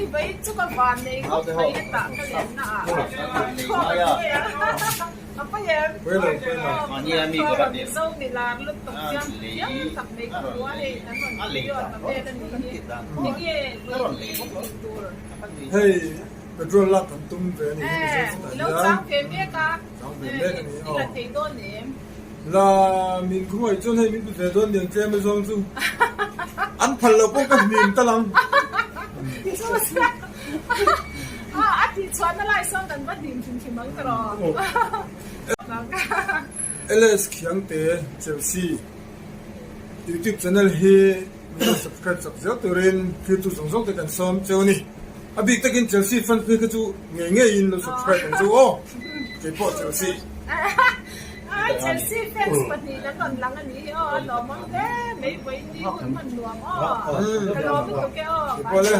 Hei vai chu ka van nei khawp mai a tah ka len na ah thluak a tui a a pawi em aw Mizo mi lar lutuk hian thiam tak mai ka hmu a hei an rawn video ta vel a nih hi enge vawiin hi tih tur. Hei petrol lak kan tum ve a nih hi Mizo chutah hian. Ilo chang ve mek a Chang ve mek a ni i la thei dawn em? La min khawngaih chuan hei min pe ve dawn niang tlem a zawng chu an phal loh pawh ka hnim tal ang. A tih chhuahna lai sawn kan va hnim hrim hrim ang ta rawh. LS Khiangte Chelsea YouTube channel hi min lo subscribe chak zel turin thiltu zawng zawng te kan sawm cheu a ni. A bik takin Chelsea fans phei kha chu ngei ngeiin lo subscribe ang chu aw. Keipawh Chelsea. Chelsea fans pahnih an rawn lang a nih hi aw, a lawmawm hle mai vawiin ni hun hman nuam aw. Ka lawm lutuk e aw. Keipawh le.